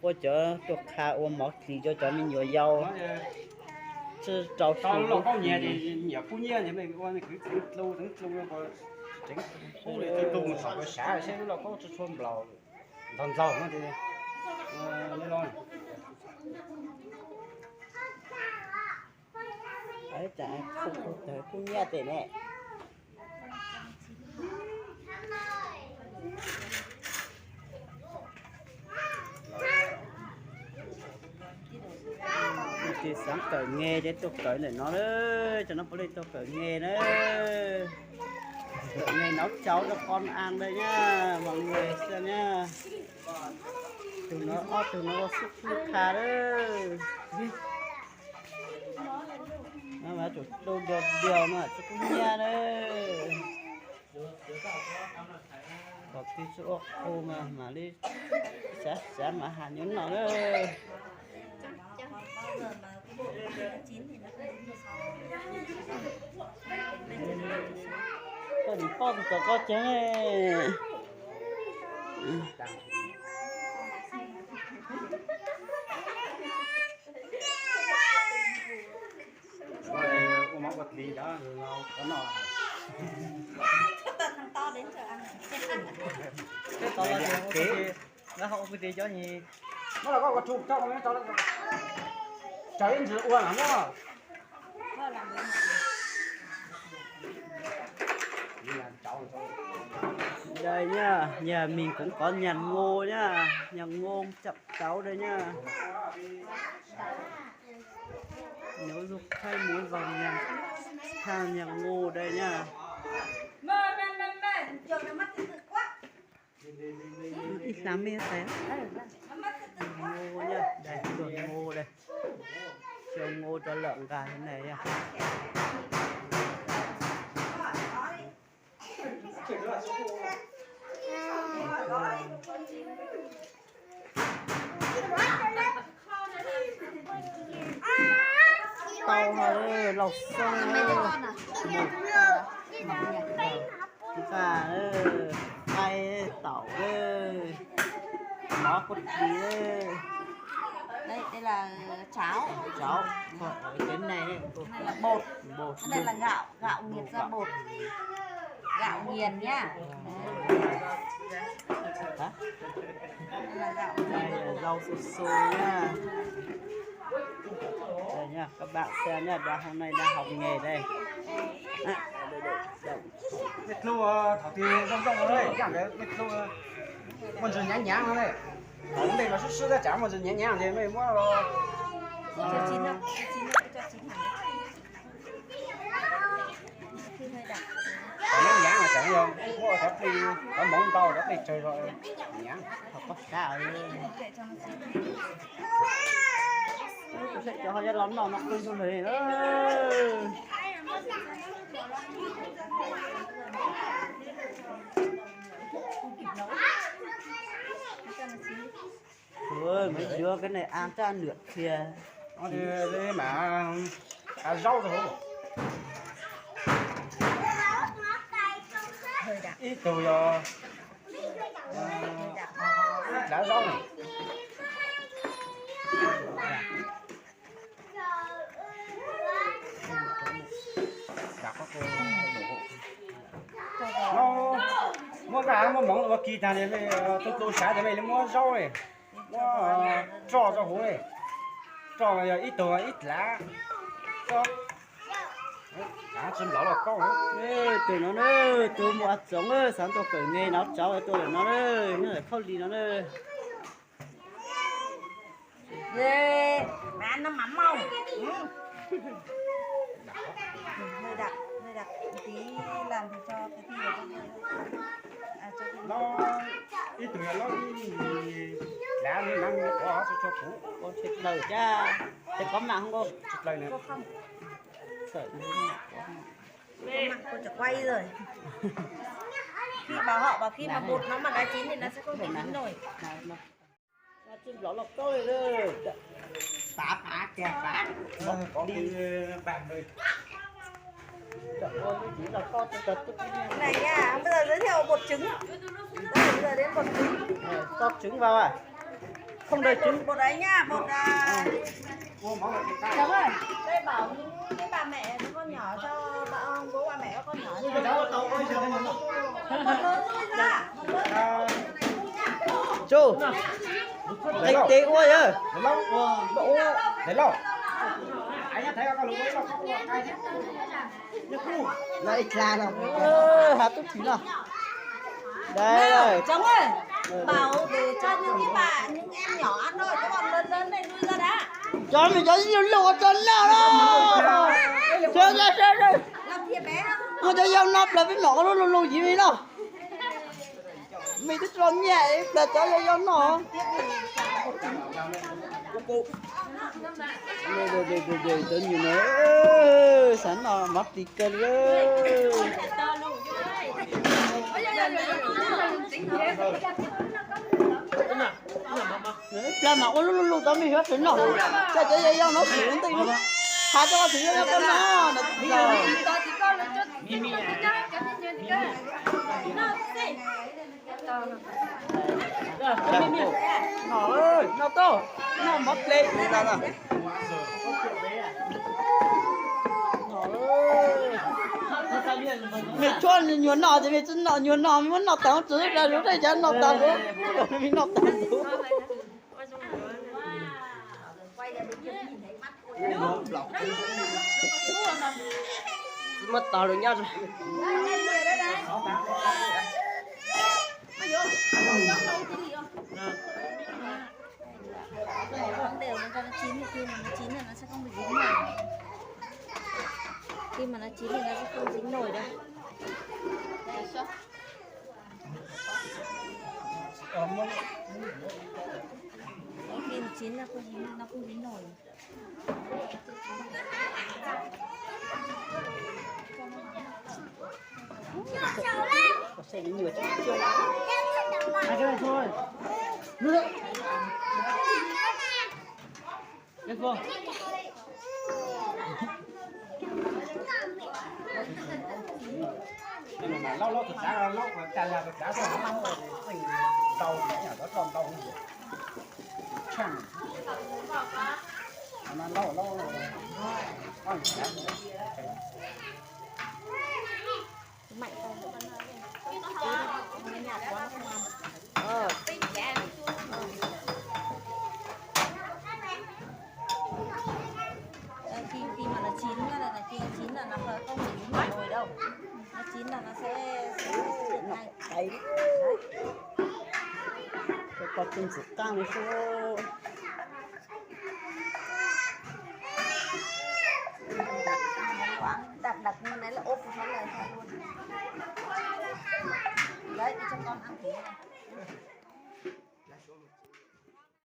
Ua cov tuaj qha ua mov kis rau cov me nyuam yaus. Tsis rau tau los koj nyiam, nyiam kub nyiaj, ub li tu mus thaum koj sav seb lub lauj kaub tsis tshua nplaum, ntog ntog no ces kub nyiaj tes ne. Tus xav kawm nge ces tuaj kawm ntawm no, cov no puav leej tuaj kawm nge na. Kawm nge nấu cháo cho con ăn đây nha, mọi người xem nha. Tus no ob tug no ua xub qhwb qha lawm. Mas tsum tu diaus diaus no tsis kub nyiaj na. Kom twb tsis ua qhua mas mam li xav xav mas hais nyob no na. Koj nim poj tus tom koj ceeb. Ua mov ua txiv cov no. Teb tau los ces ua kwv tij, lawv ho ua kwv tij cov nyis. Muab los koj ua tsuj coj, tsawv ib ntsis ua mas muab. Đây nha, nhà mình cũng có nhà ngô nha, nhà ngô chậm cháu đây nha. Nếu du khách muốn vào nhà, sang nhà ngô đây nha. Ib hlam me tas. Ngô nha, đây, tuaj ngô đây. Cho ngô cho lợn gà thế này nha. Tau hos lauj xoob, nqa qaij, taum, mov kuj tsis. Đây, đây là cháo. Cháo. Cái này, cái này là bột. Bột. Cái này là gạo, gạo nghiền ra bột. Gạo nghiền nhá. Hả? Đây là gạo nghiền ra bột. Đây là rau su su nha. Đây nha, các bạn xem nha, đứa hôm nay đang học nghề đây. À, đây, đây, đây. Mej dlub thaum twg zoo zoo no, ib yam ntawd mej dlub muaj ntsis hnyav hnyav no ne. Thaum ntej mas swb swb tab tsam muaj ntsis hnyav hnyav ces mej muab los. Thaum hnyav hnyav mas tsam yog muab cov plig, cov hmoov ntau cov plig tsawg zog hnyav. Thaum koj sav, cov ho yuav los noj no qw ntu lawm. Ui, mới dứa cái này ăn chắc nửa thìa. Nó đi, đi mà ăn rau thôi. Ib tug yog ib dlav zaub na. No, muab nqaij muab hmoov ua kis tag, tus tus sav ces mej li muab zaub, muab roj rau hauv, roj yog ib tug ib dlav. Tsis nplov los koj. Tus no na, tus muaj txoov, xav tuaj kawm nge nov tsauv tuaj lawm no na, nyob lawm Khauj Lis no na. Má no mas mauj. Hơi đặc, hơi đặc tí, làm thì cho cái gì. Ib tug yog loj ib dlav, mam qhuav tso kuv. Ua tsis plaws thiab, ces koj mam hoob. Tsis plaws na. Cô mặn cô chẳng quay rồi. Khi mà họ bảo khi mà bột nó mà đã chín thì nó sẽ không thể chín nổi. Tsis nplov los koj li. Pab pab kiag pab. Có cái bàn đây. Này nha, bây giờ giới thiệu bột trứng. Đây, bây giờ đến bột trứng. Ờ, cho trứng vào à? Không đợi chứ. Bột đấy nha, bột à. Chồng ơi, đây bảo với ba mẹ cho con nhỏ, cho ba ông bố ba mẹ cho con nhỏ. Một lớn thôi nha. Chú, kinh tế quá vậy. Nó ít ra đâu. Ơ, hạt túc thủy nó. Đây. Chồng ơi, bảo để cho những cái bạn, những em nhỏ ăn thôi, các bạn lớn lớn này lui ra đã. Cho mình cho lụt lụt cho nó đó. Cho ra ra ra. Làm gì bé đâu. Mua cho dâu no là biết mỏ lụt lụt gì vậy nó. Mày cứ cho nhẹ là cho dâu dâu no. Cov nyuag no xav noj mov tis kawg li. Plag mas ua luj luj luj tau mej huab tseem noj, coj cov yau yau no txiv ua ntej no, has coj txiv yau yau koj noj no. Noj, noj tau, noj mov ple. Mej tshuav nyuag noj ces mej tsi noj nyuag noj, mej muab noj tag tsi da lub dej cas noj tag lub, mej noj tag lub. Tsis muab tog lus nyob. Bóng đều cho nó chín, thì khi mà nó chín là nó sẽ không bị dính nổi. Khi mà nó chín thì nó sẽ không dính nổi đâu. Khi mà chín là không dính, nó không dính nổi. Lauj lauj tus tsav, lauj tus tsav, tau ntau, tshaj, lauj lauj. Khi, khi mà nó chín ra là, là khi chín là nó không bị dính vào nồi đâu. Nó chín là nó sẽ, sẽ, sẽ được ngay. Đấy. Cho con chim sụt căng đi xíu. Đặt, đặt như này là ốp nó lại luôn. Đấy, để cho con ăn thử.